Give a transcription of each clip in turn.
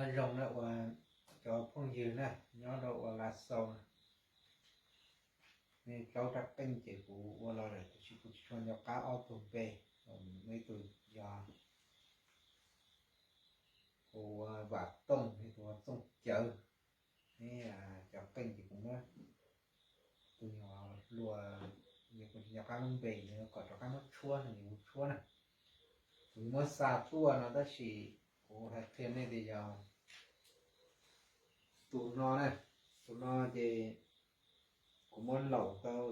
Nyob zoo na ua cov phooj ywg na, nyob rau ua Lav Xaus na. Nej plaub rab qeej ces kuv ua los lawm, tiam sis kuv tsis tshua nco qab ob tug npe. Muaj ib tug yog hu ua Vam Tooj, ib tug ua Txooj Cawv. Neb cov qeej ces kuv muab tus nyuam hluas, kuv tsis nco qab lub npe, kom rov qab muab tshuab no, kuv tshuab na. Kuv muab xa tuaj no tab sis kuv hais qhia nej tias yog tus no na, tus no ces kuv muab laum tau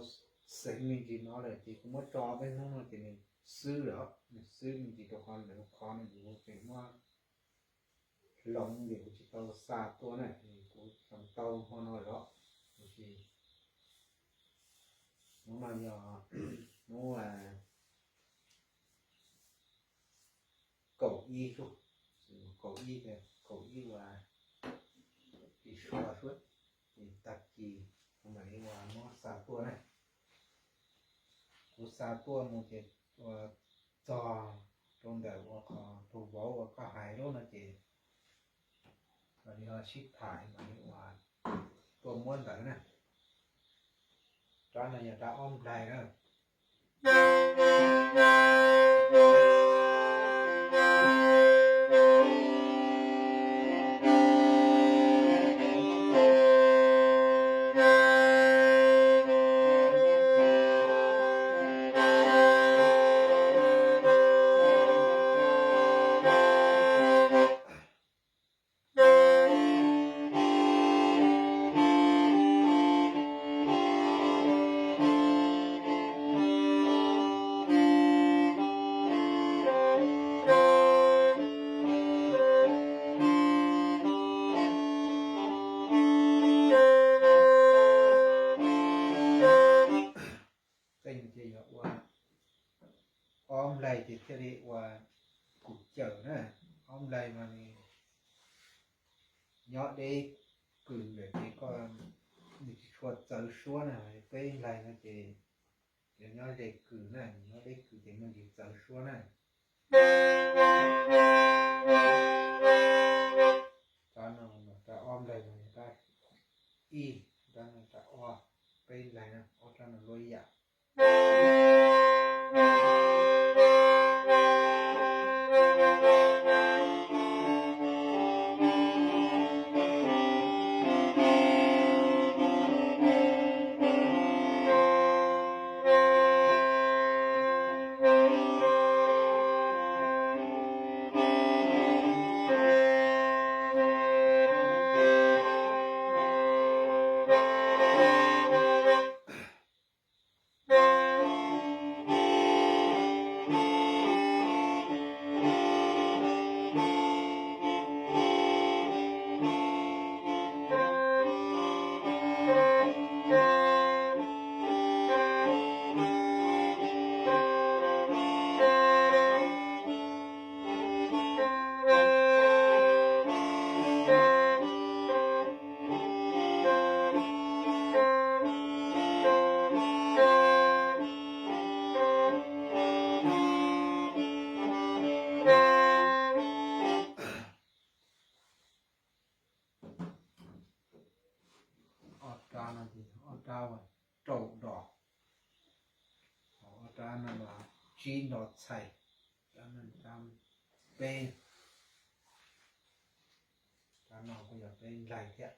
xeev me ntsis no lawm ces kuv muab tso peb hnub no ces nws xwb lawm, nws xwb me ntsis rau qhov lawv qhov no ces kuv tseem muab hloov ces kuv tsis tau xa tuaj na, kuv hloov tau hmo no lawm os. Tiam sis hnub no yog hnub kaum ib, kaum ib, kaum ib uas tsis sua suab, ces tag kis kuv mam li uas muab xa tuaj na. Kuv xa tuaj mus ces ua txog rau ntawm ua qhov tus vauv uas koj hais lub no ces mam li ho sib tham mam li uas tuaj muab ntawd na. Rab no yog rab ob nplaig na. Qeej ces yog ua ob nplaig ces thiaj li ua kuv cawm na. Ob nplaig mas nws nyob deb kws lawm ces koj, nws tsis tshua txawv suab na. Peb nplaig no ces yog nyob ze kws na, nyob deb kws ces muaj ntsis txawv suab na. Rab no mas rab ob nplaig no yog rab ib, rab no rab ob, peb nplaig na, ob rab no luaj ib yam. Ob rab no ces ob rab uas rau dos, ob rab no mas tsib nto txhais, rab no rab peb, rab no kuj yog peb nplaig thiab.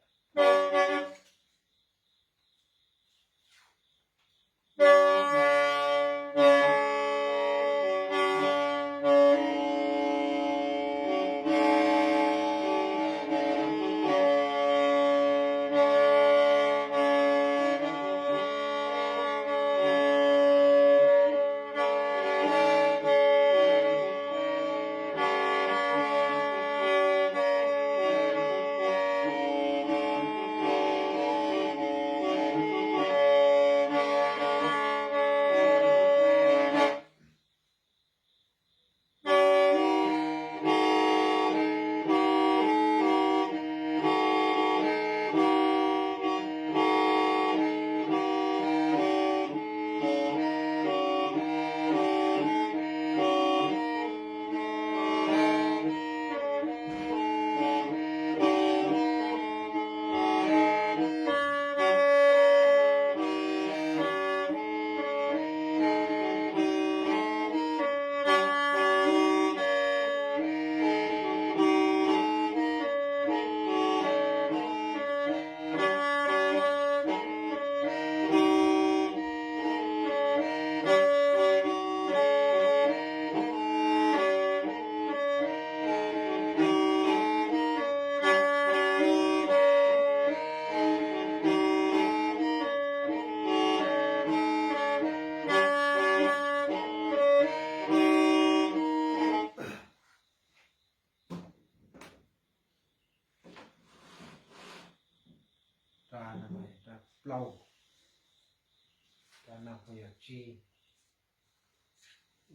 Yog tsi,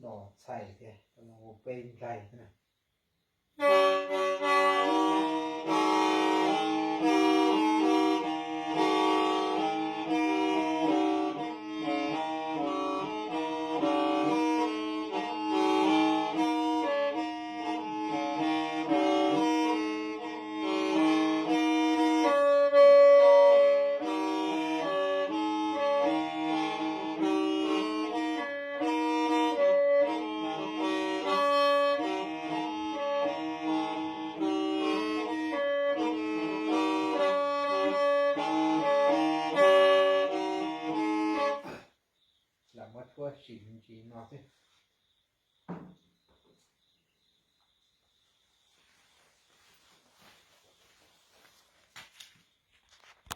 los txhais thiab, ua peb nqaij na. Lam muab tshuab sim me ntsis no xwb.